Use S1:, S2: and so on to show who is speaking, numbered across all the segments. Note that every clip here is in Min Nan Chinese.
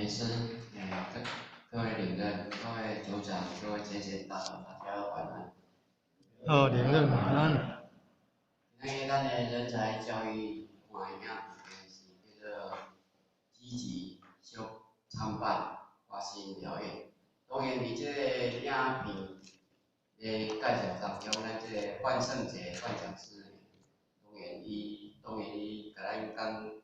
S1: 莲師，各位領任、各位組長、各位前賢大嫂，大家晚安。
S2: 好，領任晚安。
S1: 今日咱的人才教育看影片是叫做積極小參辦發心了願。當然，佇這个影片的介紹當中，咱這个范勝傑范講師，當然伊共咱講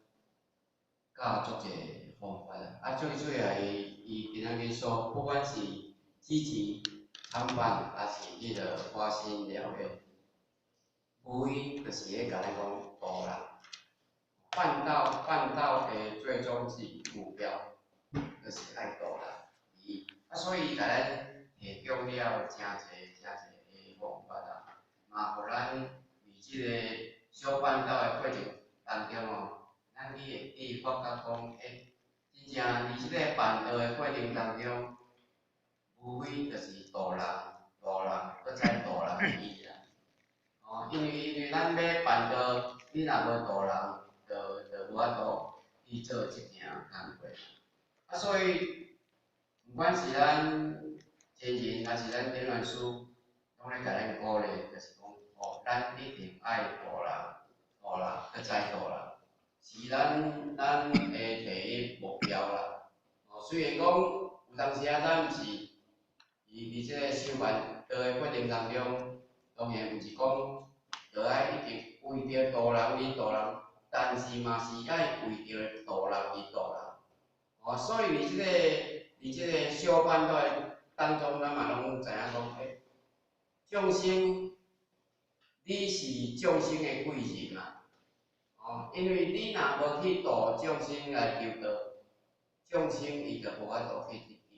S1: 教足濟方法啊。啊，最主要伊今仔日說，不管是積極參辦，抑是彼个發心了願，無非就是咧共咱講度人，辦道的最終極目標，就是愛度人。伊啊，所以伊共咱提供了誠濟誠濟的方法啊，嘛予咱佇這個小辦道的過程當中哦，咱去會記發覺講，真正佇這个辦道的過程當中，無非就是度人、度人，閣再度人而已啦。哦，因為咱欲辦道，你若無度人，就無法度去做這件工課。啊，所以，毋管是咱前人，抑是咱點傳師，攏咧共咱鼓勵，就是講，哦，咱一定愛度人、度人，閣再度人，是咱的第一目標啦。哦，雖然講有當時啊，咱毋是佇這个修辦道的過程當中，當然毋是講，就愛一定為著度人而度人，但是嘛是愛為著度人而度人。哦，所以佇這个小辦道的當中，咱嘛攏知影講，眾生，你是眾生的貴人啊！哦，因為你若無去度眾生來求道，眾生伊就無法度去得救。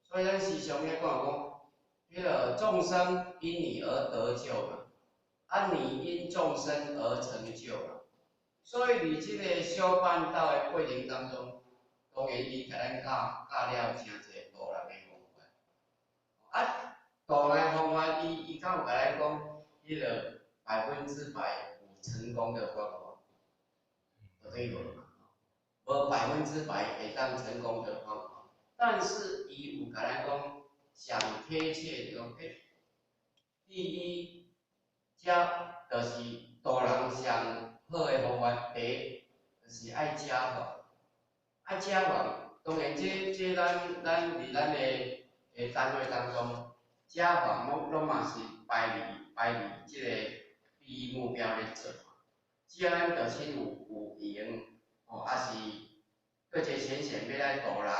S1: 所以咱時常咧講講，彼个眾生因你而得救嘛，啊，你因眾生而成就嘛。所以佇這个小辦道的過程當中，當然伊共咱教教了誠濟度人的方法。啊，度人的方法，伊敢有共咱講，彼个100%有成功的方法？絕對無嘛，無100%會當成功的方法。但是伊有共咱講上貼切的講，第一，這就是度人上好的方法。第一，就是愛加法，愛加法。當然這咱佇咱的單位當中，加法攏嘛是排佇這個第一目標咧做。只要咱道親有閒，哦，抑是閣一個淺顯欲來度人，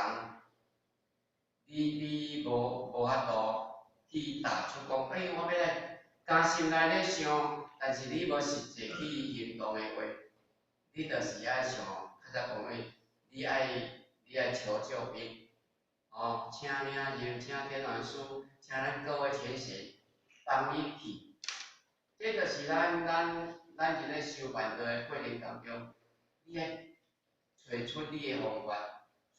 S1: 你無法度去踏出講，我欲來，敢心內咧想，但是你無實際去行動的話，你就是愛像較早講的，你愛求救兵，哦，請領人，請點傳師，請咱各位前賢幫你去，這就是咱佇咧修辦道的過程當中，你愛揣出你的方法。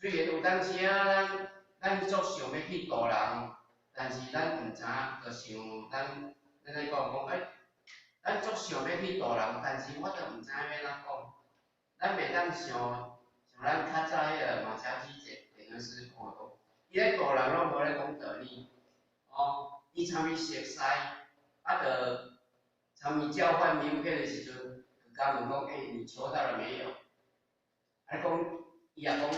S1: 雖然有當時啊，咱足想欲去度人，但是咱毋知影，就像咱咧講講，咱足想欲去度人，但是我就毋知影欲按怎講。咱袂當像咱較早彼个馬家基點傳師講的講，伊咧度人攏無咧講道理，哦，伊參伊熟似，啊，就參伊交換名片的時陣，就共問講，你求到了沒有？啊，講，伊也講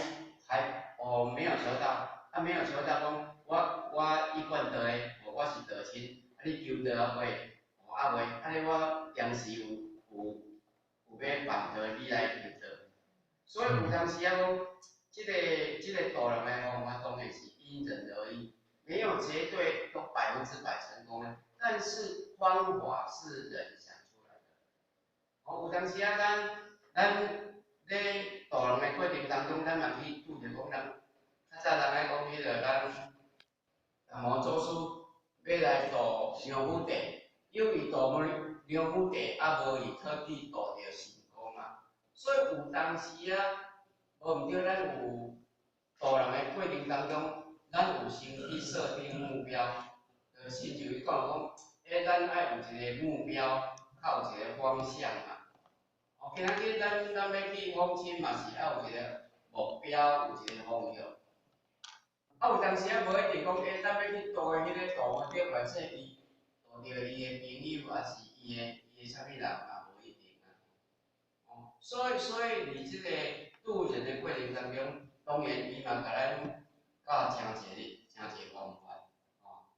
S1: 還，哦，沒有求到，啊，沒有求到，講我一貫道的，我是道親，啊，你求到啊未？哦，啊未，按呢我當時有欲辦道，你來求道。所以有當時啊講，這个度人的方法當然是因人而異，沒有絕對都100%成功的，但是方法是人想出來的。哦，有當時啊，咱咧度人的過程當中，咱嘛去拄著講人，較早人愛講彼个咱達摩祖師欲來度梁武帝，因為度梁武帝猶無伊特地度著成功啊，所以有當時啊，無毋對，咱有度人的過程當中，咱有先去設定目標，就親像伊講講，咱愛有一個目標，較有一個方向嘛。哦，今仔日咱欲去訪親嘛是愛有一個目目標，有一個方向。啊，有當時仔無一定講，欸，咱欲去度彼个度頂懸說伊度著伊的朋友，抑是伊的啥物人嘛無一定啊。哦，所以佇這個渡人的過程當中，當然伊嘛共咱教誠濟誠濟方法，哦。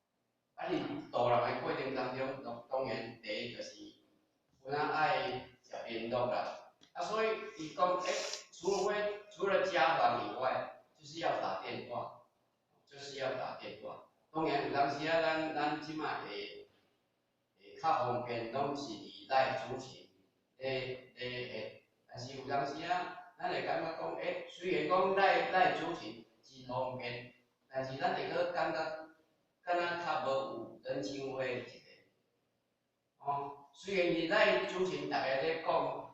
S1: 啊，佇度人的過程當中，當然第一就是有哪愛食聯絡啦。啊，所以伊講，欸，除非除了家訪以外，就是要打電話。就是要打電話。當然有當時仔，咱這擺會較方便，攏是佇 LINE 主持咧咧會，但是有當時仔，咱會感覺講，欸，雖然講 LINE 主持真方便，但是咱會閣感覺敢若較無有人情味一個。哦，雖然佇 LINE 主持逐家咧講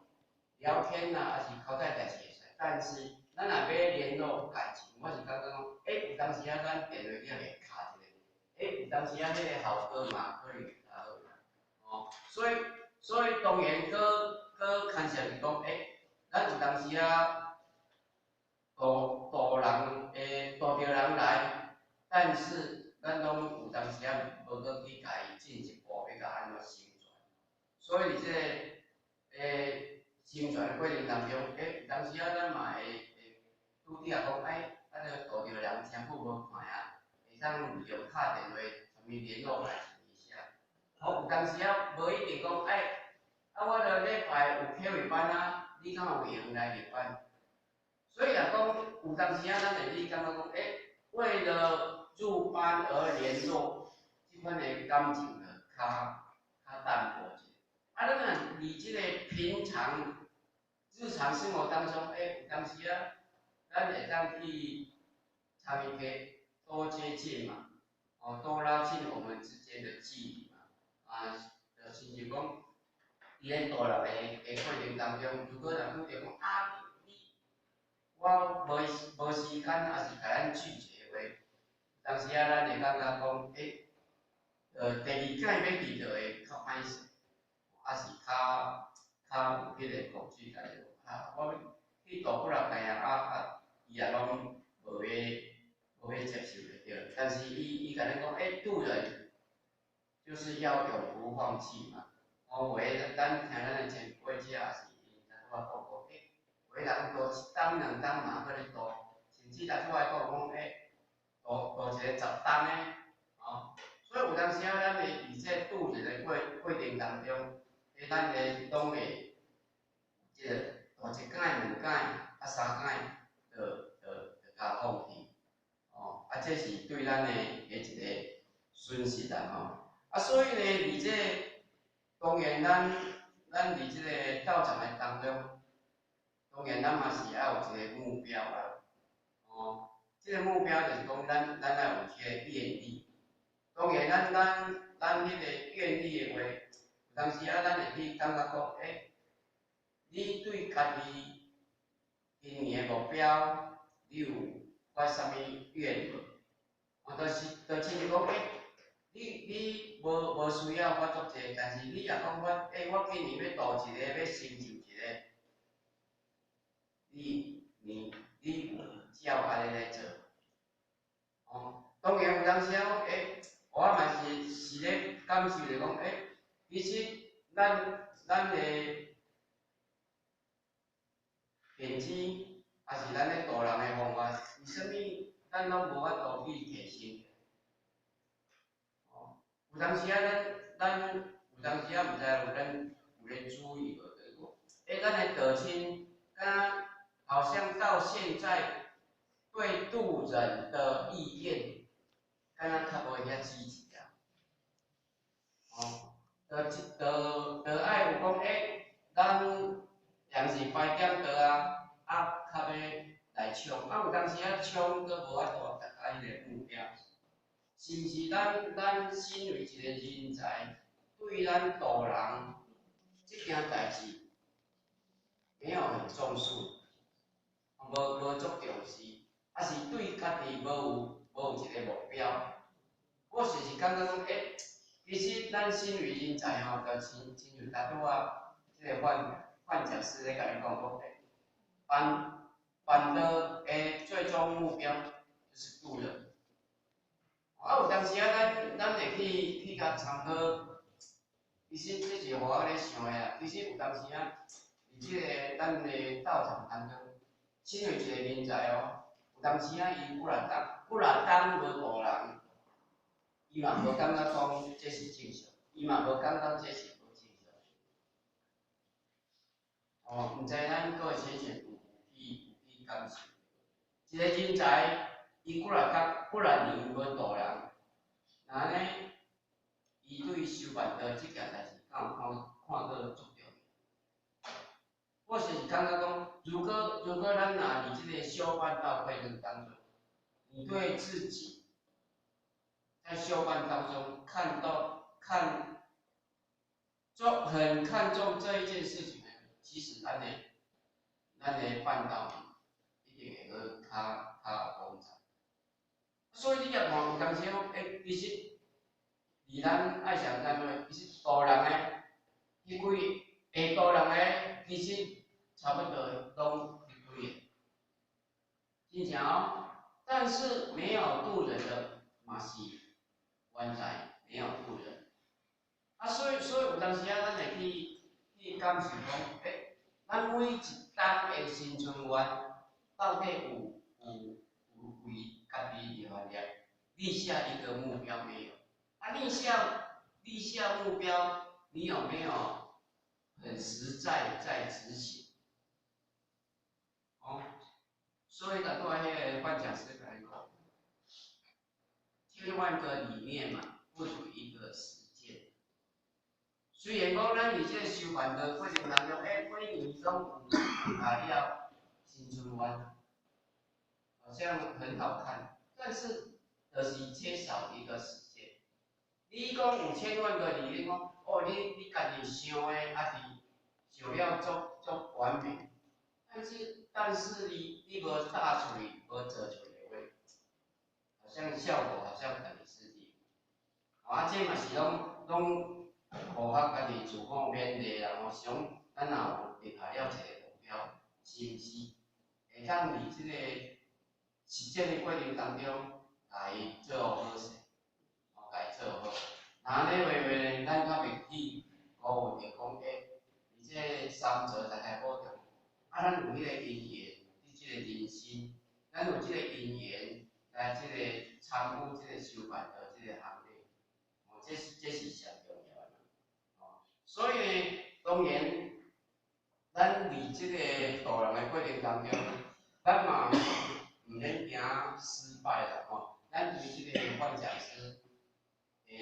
S1: 聊天啊，抑是交代代誌會使，但是咱若欲聯絡感情，我是感覺講，欸，有當時仔咱電話了會敲一下，欸，有當時仔彼个效果嘛可能會較好啦，哦，所以當然閣閣牽涉是講，欸，咱有當時仔度度人會度著人來，但是咱攏有當時仔無閣去共伊進一步欲共按怎成全，所以佇這個成全的過程當中，欸，有當時仔咱嘛會拄拄仔講，欸，啊，著度著人誠久無看啊，會當利用敲電話啥物聯絡感情一下。哦，有當時仔無一定講，欸，啊，我著禮拜有體育班啊，你敢有閒來入班？所以若講有當時仔咱會去感覺講，欸，為了入班而聯絡，這款的感情就較淡薄一點。啊，咱若佇這個平常日常生活當中，欸，有當時仔，咱會當去參與去多接近嘛，哦，多拉近我們之間的距離嘛，啊，就親像講，佇咧度人的過程當中，如果若拄著講啊，你我無時間，抑是共咱拒絕的話，當時仔咱會感覺講，欸，第二擺欲遇著會較歹勢，抑是較有彼個恐懼感，啊，我欲去度幾若擺啊，啊，伊也攏無欲接受就對。但是伊共咱講，欸，渡人就是要永不放棄嘛。哦，有的咱聽咱的前輩者也是𪜶拄仔講講，欸，有的人度一冬兩冬嘛閣咧度，甚至逐拄仔講講，欸，度度一個10冬的，哦，所以有當時仔咱會佇這渡人的過程當中，欸，咱會攏會這個度一擺、兩擺、啊三擺，就共放棄，哦，啊，這是對咱的一個損失啦吼。啊，所以呢，佇這當然咱佇這個道場的當中，當然咱嘛是愛有一個目標啦，哦，這個目標就是講咱愛有這個願力。當然咱彼個願力的話，有當時仔咱會去感覺講，欸，你對家己今年的目標，你有發啥物願無？哦，就是就親像講，欸，你無需要發足濟，但是你若講我，欸，我今年欲度一个，欲成就一個，你有照按呢咧做？哦，當然有當時仔講，欸，我嘛是咧感受著講，欸，其實咱的電子，抑是咱咧度人的方法，為啥物咱攏無法度去提升？哦，有當時仔咱有當時仔毋知有咱有咧注意無？就是講，欸，咱的道親，敢若好像到現在對渡人的意願，敢若較無遐積極啊。哦，就愛有講，欸，咱若是排點道啊，啊，較欲來衝，啊，有當時仔衝閣無法度達到彼個目標，是毋是咱身為一個人才，對咱度人這件代誌沒有很重視，無足重視，抑是對家己無有一個目標？我是感覺講，欸，其實咱身為人才吼，就親像拄拄仔這個范講師咧共咱講講，欸，班辦道的最終目標就是度人。啊，有當時啊，咱會去共參考，其實這是予我咧想的啦。其實有當時啊，佇這个咱的道場當中，身為一個人才哦，有當時啊，伊幾若冬無度人，伊嘛無感覺講這是正常，伊嘛無感覺這是無正常。哦，毋知咱各位淺顯有去感受。一個人才，伊幾若工幾若年無度人，若按呢，伊對修辦道這件代誌，敢有看看做足重要？我是感覺講，如果咱若佇這个修辦道過程當中，你對自己在修辦當中看到看重很看重這一件事情呢，其實咱的辦道一定會閣較有廣展。所以你也看有當時講，欸，其實佇咱愛上單位，其實度人的彼幾會度人的，其實差不多攏彼幾个，真正哦。但是沒有度人的嘛是原來沒有度人。啊，所以有當時啊，咱會去感受講，欸，咱每一冬的新春願，到底有為家己立下一個目標沒有？啊，立下目標，你有沒有很實在在執行？哦，所以頭拄仔彼個范講師來講，千萬個理念嘛，不如一個實踐。雖然講咱佇這個修辦的過程當中，欸，每年攏有下了新春願，好像很好看，但是就是缺少一個實踐。你講有千萬個理念，講哦，你家己想的，抑是想了足完美，但是你無踏出去，無做出來的話，好像效果好像很實際。啊，這嘛是攏符合家己自我勉勵啦吼，想咱若有立下了一個目標，是毋是會當佇這個實踐的過程當中，共伊做好勢，哦，共伊做好。若按呢話話呢，咱較袂去辜負著講，欸，佇這個三座大海寶中，啊，咱有彼個因緣，佇這個人生，咱有這個因緣來這個參與這個修辦道這個行列，哦，這是上重要的嘛，哦，所以呢，當然，咱佇這個度人的過程當中，咱嘛毋免驚失敗啦，吼，咱對這個范講師的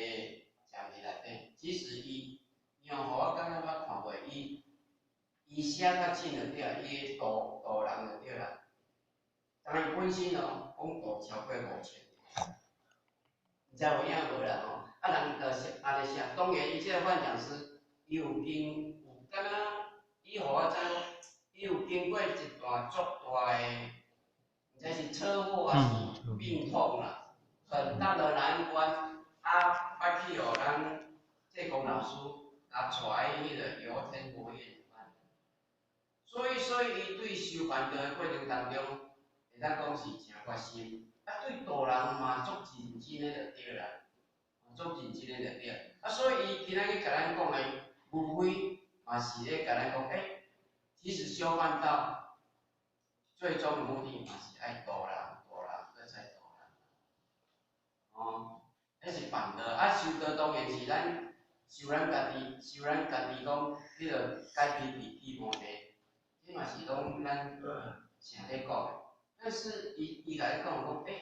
S1: 講義內底，其實伊，伊予我感覺我看過，伊寫較真就對啦，伊度人就對啦。當伊本身哦，講度超過5000，毋知有影無啦吼。啊，人就是按呢寫，當然伊這個范講師，伊有經有敢若，伊予我知講，伊有經過一段足大的，毋知是車禍還是病痛啦，很大的難關，啊，捌去予咱濟公老師共帶去彼个遊天佛院班。所以伊對修辦道的過程當中，會當講是誠決心，啊，對度人嘛足認真的就對啦，足認真的就對。啊，所以伊今仔日共咱講的，無非嘛是咧共咱講，欸，其實修辦道最終的目的嘛是愛度人，度人，閣再度人。哦，彼是辦道，啊，修道當然是咱修咱家己，修咱家己講，彼个解彼彼彼無地，這嘛是攏咱成咧講的。但是伊共咱講講，欸，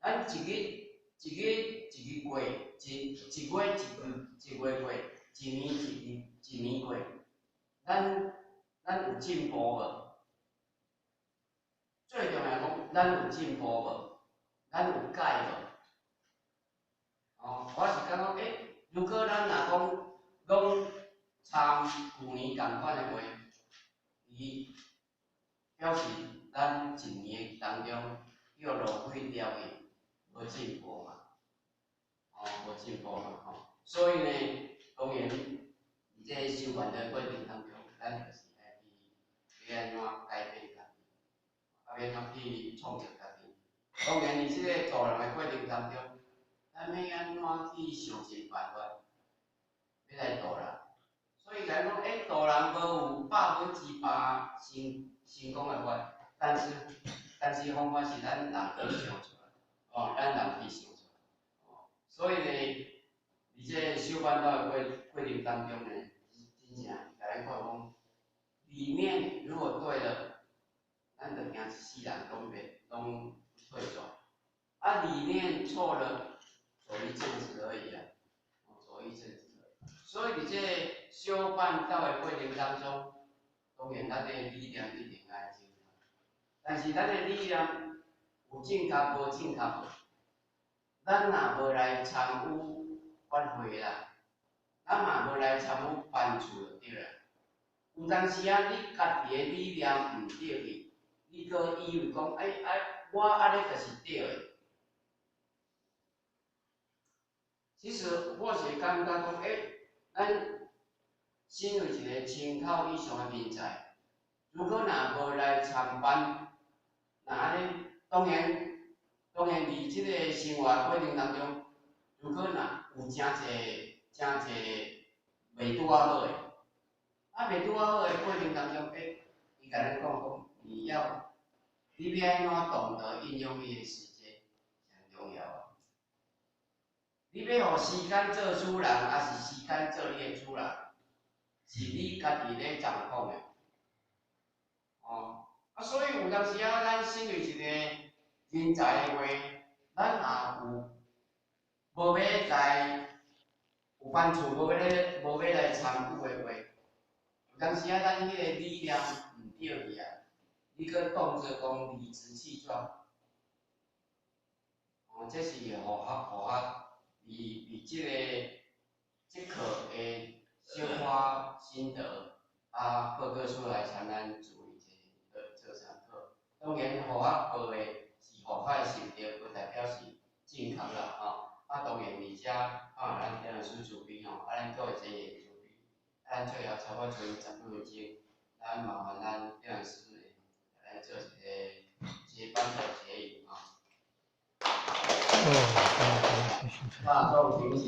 S1: 咱一日一日一日過，一月一月過，一年一年過，咱有進步無？最重要講，咱有進步無？咱有改無？哦，我是感覺，欸，如果咱若講攏參舊年仝款的話，伊表示咱一年當中叫浪費掉去，無進步嘛，哦，無進步嘛，吼，所以呢，當然，佇這個修辦的過程當中，咱就是愛去欲按怎改變家己。欲按怎去创造家己？當然，佇這个度人的過程當中，咱欲按怎去想盡辦法，欲來度人。所以咱講，度人無有100%成功的法，但是方法是咱人去想出來，哦，咱人去想出來，哦，所以呢，佇這个修辦道的過程當中呢，真正共咱看講，理念如果對了，咱就行一世人攏袂攏不退轉。啊，理念錯了，走一陣子而已啊，走一陣子而已。所以佇這個修辦道的過程當中，當然咱的理念一定愛正確，但是咱的理念有正確無正確，咱若無來參與法會啦，咱嘛無來參與班處就對啦。有當時啊，你家己的理念毋對去，你閣以為講，欸啊，我按呢就是對的。其實我是感覺講，欸，咱身為一个千口以上的人才，如果若無來參班，若按呢，當然佇這个生活過程當中，如果若有誠濟誠濟袂拄仔好的，啊袂拄仔好的過程當中，欸，伊共咱講講，你欲按怎懂得應用你的時間，誠重要啊。你欲予時間做主人，抑是時間做你的主人，是你家己咧掌控的。哦，啊，所以有當時啊，咱身為一個人才的話，咱也有無欲來有班處，無欲來參與的話，有當時啊，咱彼个理念毋對去啊，你閣當做講理直氣壯，哦，這是符合佇這課的小可心得，啊，報告出來參咱注意者做參考。當然，符合報的是符合的心得，無代表是正確啦，吼。啊，當然，佇遮啊，咱典老師慈悲吼，啊，咱各位前賢慈悲，咱最後差不多剩10幾分鐘，咱麻煩咱典老師來做一个結班的結語吼。
S2: 哦，好，謝謝。
S1: 大眾請起。